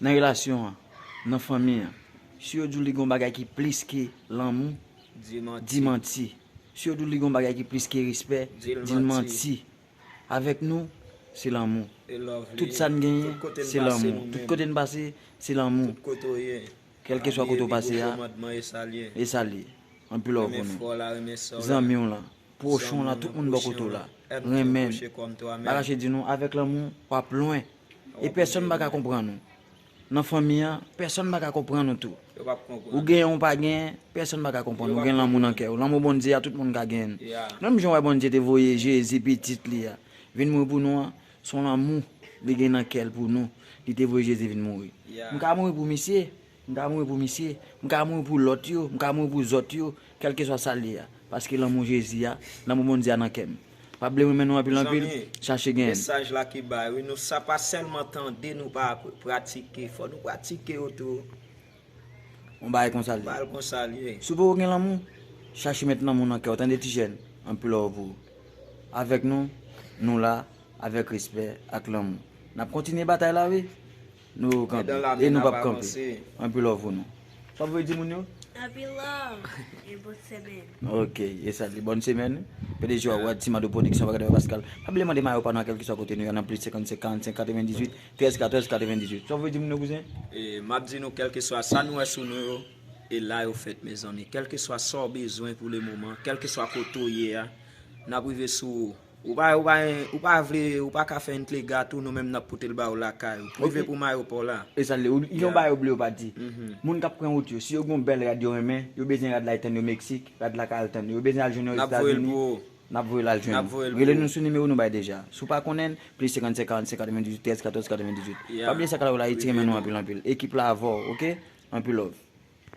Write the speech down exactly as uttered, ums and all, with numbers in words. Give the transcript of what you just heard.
Nan relasyon an, nan fanmi an, si yo di w li gon bagay ki plis ke lanmou, di manti. Si yo di w li gon bagay ki plis ke respè, di l manti. Avèk nou, se lanmou. Tout sa n genyen, se lanmou. Tout kote n pase, se lanmou. Kèlkeswa kote w pase a, e sa l ye. Anpil love pou nou. Zanmi w lan, pwochen w lan, tout moun bò kote w la. Renmen l. Pa kache di nou, avèk lanmou, w ap lwen. E pèsonn pa ka konprann ou. Nan fanmi an, pèsonn pa ka konprann ou tou. Ou genyen ou pa genyen, pèsonn pa ka konprann ou. Ou gen lanmou nan kè w. Lanmou Bondye a, tout moun ka genyen l. Menm jan w wè Bondye te voye Jezi, pitit li a, vin mouri pou nou an, se yon lanmou li gen nan kè l pou nou. Li te voye Jezi vin mouri. M ka mouri pou misye. M ka mouri pou misye. M ka mouri pou lòt yo. M ka mouri pou zòt yo. Kèlkeswa sa l ye a. Paske lanmou Jezi a, lanmou Bondye a nan kè m. Pa bliye renmen nou anpil anpil. Chache genyen l. Mesaj la ki bay, wi, nou sa pa sèlman tande, nou pa pratike. Fò nou pratike yo tou. Yon bagay konsa l ye. Bagay konsa l ye. Si w poko gen lanmou, chache met lanmou nan kè w, tande ti jèn. Anpil love pou ou. Avèk nou, nou la, avèk respè ak lanmou. N ap kontinye batay la, wi. Nou kanpe. E nou p ap kanpe. Anpil love pou nou. Sa w vle di moun yo? Anpil love e bon semèn. Ok, e sa li. Bòn semèn. P D G Howard, Timado Production, Pagadè Pascal. Pa bliye mande mayo pa nou a kèlkeswa kote nou ye nan plis senkannsenk, karannsenk, katrevendizuit, trèz katòz, katrevendizuit. Sa w vle di moun yo, kouzen? E m ap di nou, kèlkeswa sa nou wè sou nou yo, e la yo fèt, mezanmi. Kèlkeswa sa w bezwen pou le moman, kèlkeswa kote w ye a, n ap rive sou ou. Ou pa, ou pa, ou pa vle, ou pa ka fè yon lega tou, nou menm n ap pote l ba ou lakay ou. Prive pou mayo pa w la. E sa l ye, ou gen yon bagay ou bliye ou pa di. Moun k ap pran wout yo, si yo gen yon bèl rad yo renmen, yo bezwen rad la al tann yo Meksik, rad la ka al tann yo, yo bezwen al jwenn yo Etazini. N ap voye l pou ou. N ap voye l al jwenn ou. Rele nou sou nimewo nou bay deja. Si w pa konnen l, plis senkannsenk, karannsenk, katrevendizuit, trèz katòz, katrevendizuit. Pa bliye sa k la w la, Ayiti renmen nou anpil anpil. Ekip la avè w, ok? Anpil love.